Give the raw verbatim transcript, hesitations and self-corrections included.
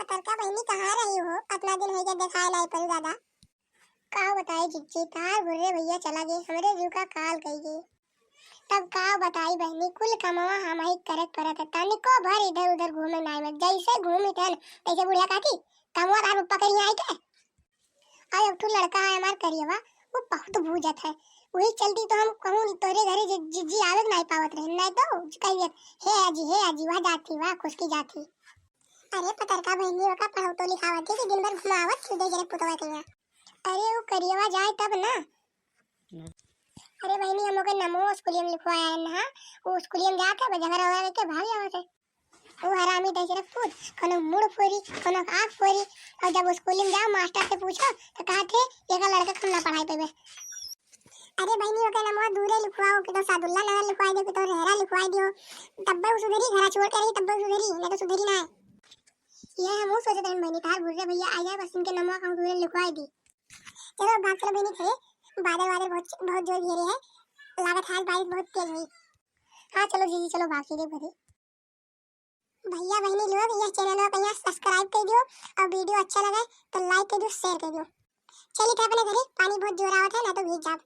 पतरका बहिनी, कहाँ रही हो? अतना दिन होइ गए, देखाए नाई पड़ी दादा। का बताई जिज्जी, तार भुर्रे भइया चला गए, हमरे जीव का काल कई गए। तब का बताई बहिनी, कुल कमवा हमही करे के परत है, तनिको भर इधर उधर घूमे नाई मिलत। जैसे घूमी तन, तैसे बुढ़िया काकी, कमवा तार पप्पा करिया आई के। और एक ठो लड़का है हमार करियवा, वो बहुत भूजत है, वही चलती तो हम कहूँ तोहरे घरे जि-, जिज्जी आवे के नाई पावत रहे, नाई तो कहिए, "हे आजी, हे आजी, वह जाती, वह खुशकी जाती।" अरे पतरका बहिनी, ओका पढ़ौतो लिखावत है कि दिन भर घुमावत फिर दे जरे पुतवा के यहाँ। अरे वो करियवा जाए तब ना। अरे बहिनी, हम ओके नमो स्कूलिया में लिखवाया है ना, वो स्कूलिया में जाके बस झगड़ा वगड़ा के भाग जावत है। वो हरामी दशरथ पूत, कोनो मुड़ फोरी, कोनो आँख फोरी। और जब स्कूल में जाओ, मास्टर से पूछो, तो कहत है, "ये का लड़का कम ना पढ़ाई पेबे।" अरे बहिनी, ओके नमवा दूरे लिखवाओ, कि तो सादुल्ला नगर लिखवाई दियो, कि तो रेहरा लिखवाई दियो, तब्बे वो सुधरी, घरा छोड़ के रही, तब्बे वो सुधरी, नहीं तो सुधरी ना है। ये हम वो सोचत रहन बहिनी, तार भुर्रे भइया आ जाए, बस इनके नमवा कहूँ दूरे लिखवाई दी। चलो, भाग चलो बहिनी घरे, बादल वादल बहुत, बहुत जोर घेरे है, लागत है आज बारिश बहुत तेज हुई। हाँ चलो जीजी, चलो भाग चलिए घरे। भइया बहिनी लोग, यह चैनल को यहाँ सब्सक्राइब कर दियो और वीडियो अच्छा लगे तो लाइक कर दियो, शेयर कर दियो। चलिए थे अपने घरे, पानी बहुत जोर आवत है, ना तो भीग जाब।